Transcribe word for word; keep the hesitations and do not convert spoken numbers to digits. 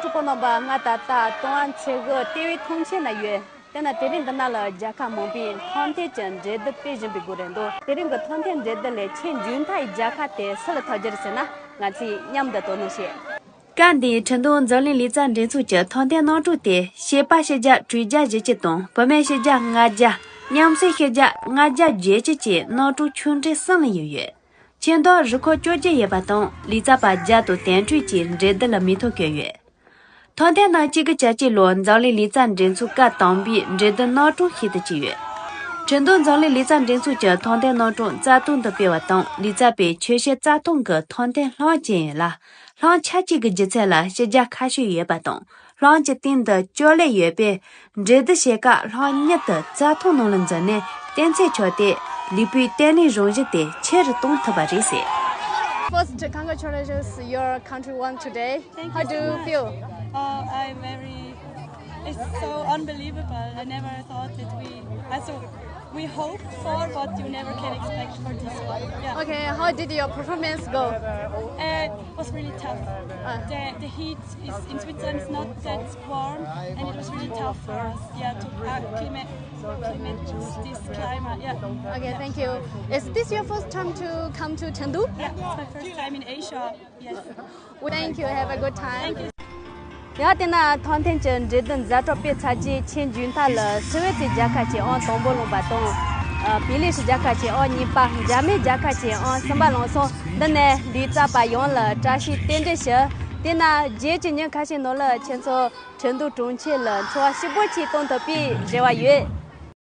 ཕྲུ་གུ་རྣམ་པ་ལྔ་ད་ལྟ་ཏང་ཨན་ཆེ་གི་ལྟེ་བའི་ཐོངས་མཆན་ན་ཡོད། དེ་ན་དེ་རིང་འདི་ན་ལ་རྒྱལ་ཁབ་མང་པོའི་ཐོན་ཐེངས་ཀྱི་འབྲེལ་གཏུག་སྤེལ་བཞིན་པའི་སྒོ་རེད་འདུག་དེ་རིང་གི་ཐོན་ཐེངས་འབྲེལ་གཏུག་ལས་ཆེས་མཇུག་མཐའི་རྒྱལ་ཁ་དེ་སུ་ལ་ཐོབ་རྒྱུ་རེད་ཟེར་ན། ང་ཚོས་མཉམ་དུ་དོ་སྣང་བྱེད། སྐབས་འདིའི་ཁྲིན་ཏུའུ་འཛམ་གླིང་ལུས་རྩལ་འགྲན་ཚོགས་ཀྱི་ཐོན་ཐེངས་གནང་གྲུབ་དེ་བྱིས་པ་ཕྱི་རྒྱལ་དྲུག་བརྒྱ་བཞི་བཅུ་དང་བུད་མེད་ཕྱི་རྒྱལ་ལྔ་བརྒྱ། མཉམ་སྲིད་ཕྱི་རྒྱལ་ལྔ་བརྒྱ་བརྒྱད་ཅུ་བཅས་གནང་གྲུབ་ཆུང་གྲས་གསུམ་ལ་ཡོད་ཡོད། ཆེས་མཐོ་རུ་ཁག་བཅོ་བརྒྱད་ཡོད་པ་དང་ལུས་རྩལ་པ་བརྒྱ་དང་དོན་དྲུག་ཅིག་འབྲེལ་གཏུག་ལ་མིང་ཐོ་བཀོད་ཡོད། ཐོན་ཐེངས་ནང་གཅིག་དགུ་བརྒྱད་ཅུ་ལོར་འཛམ་གླིང་ལུས་རྩལ་འགྲན་ཚོགས་སྐབས་དང་པོའི་འབྲེལ་གཏུག་གནང་གྲུབ་ཞིག་ཏུ་གྱུར་ཡོད། ཁྲིན་ཏུའུ་འཛམ་གླིང་ལུས་རྩལ་འགྲན་ཚོགས་ཀྱི་ཐོན་ཐེངས་གནང་གྲུབ་རྩ་སྟོང་དུ་སྤེལ་བ་དང་ལུས་རྩལ་པའི་ཆོས་ཞབས་རྩ་སྟོང་གི་ཐོན་ཐེངས་ལྷན་ཅིག་ཡིན་ལ། ལྷན་ཆ་གཅིག་གི་སྒྱུ་རྩལ་ལ་ཕྱི་རྒྱལ་ཁ་ཤས་ཡོད་པ་དང་ལྷན་གྱི་སྟེང་དུ་ཅོ་ལེ་ཡོད་པས། འབྲེལ་གཏུག་བྱེད་སྐབས་ལྷན་མྱུར་དུ་རྩ་ཐང་ནང་ལ་འཛུལ་ནས་རྟེན་ཚད་ཆོག་སྟེ་ལུས་པོའི་བརྟན་ལྷིང་རང་བཞིན་དེ་ཆེ་རུ་གཏོང་ཐུབ་པ་རེད་ཟེར། First, congratulations your country won today. Thank How you do so you much. Feel? Uh, I'm very, it's so unbelievable. I never thought that we, also, we hope for what you never can expect for this one. Yeah. Okay, how did your performance go? Uh, it was really tough. Uh. The, the heat is in Switzerland is not that warm, and it was really tough for us, yeah, to acclimate, acclimate to this climate. Yeah. Okay, thank you. Is this your first time to come to Chengdu? Yeah, it's my first time in Asia. Yes. Well, thank you. Have a good time. Thank you. ཡང་དེ་ན་ཐོན་ཐེངས་ཀྱི་འབྲེལ་གཏུག་མཛད་གྲོགས་སྤེལ་ཚར་རྗེས་ཆེས་མཇུག་མཐའ་ལ་སུ་ཝེ་ཙི་རྒྱལ་ཁབ་ཀྱི་ཨང་དང་པོ་བླངས་པ་དང་། ཨ། བྷི་ལི་ཤི་རྒྱལ་ཁབ་ཀྱི་ཨང་གཉིས་པ། འཇར་མན་རྒྱལ་ཁབ་ཀྱི་ཨང་གསུམ་པ་བླངས་སོང་། འདི་ནས་ལུས་རྩལ་པ་ཡོངས་ལ་བཀྲ་ཤིས་རྟེན་འབྲེལ་ཞུ། དེ་ན་རྗེས་ཀྱི་ཉིན་ཁ་ཤས་ནང་ལ་ཁྱེད་ཚོ་ཁྲིན་ཏུའུ་གྲོང་ཁྱེར་ལ་འཚོ་བ་སྐྱིད་པོ་ཅིག་གཏོང་ཐུབ་པའི་རེ་བ་ཡོད།